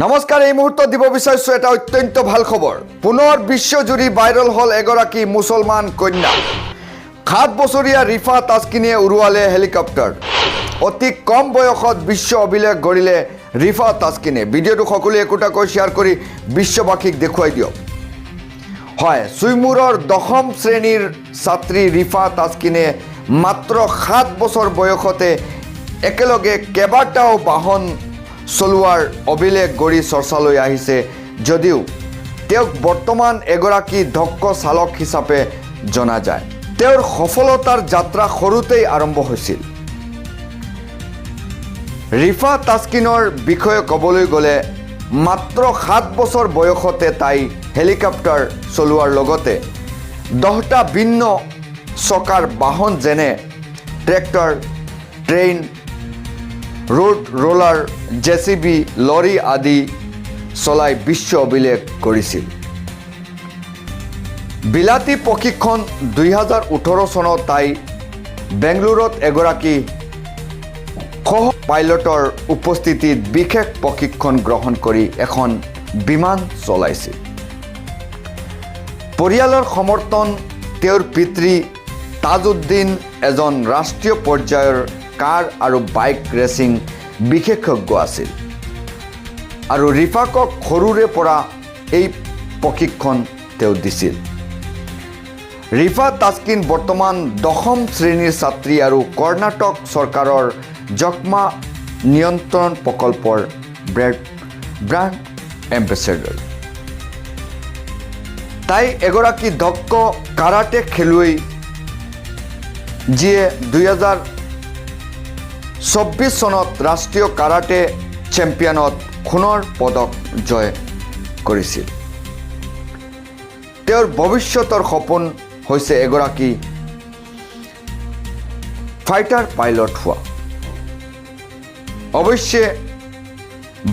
নমস্কাৰ, এই মুহূৰ্তত দিব বিচাৰিছোঁ এটা অত্যন্ত ভাল খবৰ। পুনৰ বিশ্বজুৰি ভাইৰেল হ'ল এগৰাকী মুছলমান কন্যা। 7 বছৰীয়া ৰিফা তাস্কিনে উৰুৱালে হেলিকপ্টাৰ। অতি কম বয়সত বিশ্ব অভিলেখ গঢ়িলে ৰিফা তাস্কিনে। ভিডিঅ'টো সকলোৱে একোটাকৈ শ্বেয়াৰ কৰি বিশ্ববাসীক দেখুৱাই দিয়ক। হয়, চুইমুৰৰ দশম শ্ৰেণীৰ ছাত্ৰী ৰিফা তাস্কিনে মাত্ৰ 7 বছৰ বয়সতে একেলগে কেইবাটাও বাহন চলোৱাৰ অভিলেখ গঢ়ি চৰ্চালৈ আহিছে যদিও তেওঁক বৰ্তমান এগৰাকী দক্ষ চালক হিচাপে জনা যায়। তেওঁৰ সফলতাৰ যাত্ৰা সৰুতেই আৰম্ভ হৈছিল। ৰিফা তাস্কিনৰ বিষয়ে ক'বলৈ গ'লে মাত্ৰ 7 বছৰ বয়সতে তাই হেলিকপ্টাৰ চলোৱাৰ লগতে 10টা ভিন্ন চকাৰ বাহন, যেনে tractor, train, road roller, JCB, lorry আদি চলাই বিশ্ব অভিলেখ কৰিছিল। বিলাতী প্ৰশিক্ষণ: 2018 চনত তাই বেংগলোৰত এগৰাকী সহ পাইলটৰ উপস্থিতিত বিশেষ প্ৰশিক্ষণ গ্ৰহণ কৰি এখন বিমান চলাইছিল। পৰিয়ালৰ সমৰ্থন: তেওঁৰ পিতৃ তাজউদ্দিন এজন ৰাষ্ট্ৰীয় পৰ্যায়ৰ কাৰ আৰু বাইক ৰেচিং বিশেষজ্ঞ আছিল আৰু ৰিফাকক সৰুৰে পৰা এই প্ৰশিক্ষণ তেওঁ দিছিল। ৰিফা তাস্কিন বৰ্তমান দশম শ্ৰেণীৰ ছাত্ৰী আৰু কৰ্ণাটক চৰকাৰৰ যক্ষ্মা নিয়ন্ত্ৰণ প্ৰকল্পৰ ব্ৰেণ্ড এম্বেচেডৰ। তাই এগৰাকী দক্ষ কাৰাটে খেলুৱৈ, যিয়ে 2024 চনত ৰাষ্ট্ৰীয় কাৰাটে চেম্পিয়নত সোণৰ পদক জয় কৰিছিল। তেওঁৰ ভৱিষ্যতৰ সপোন হৈছে এগৰাকী ফাইটাৰ পাইলট হোৱা। অৱশ্যে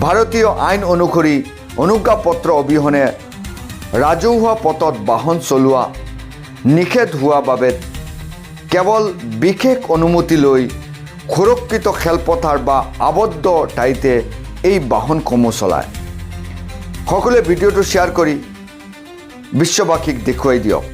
ভাৰতীয় আইন অনুসৰি অনুজ্ঞাপত্ৰ অবিহনে ৰাজহুৱা পথত বাহন চলোৱা নিষেধ হোৱা বাবে কেৱল বিশেষ অনুমতি লৈ সুৰক্ষিত খেলপথাৰ বা আবদ্ধ ঠাইতে এই বাহনসমূহ চলায়। সকলোৱে ভিডিঅ'টো শ্বেয়াৰ কৰি বিশ্ববাসীক দেখুৱাই দিয়ক।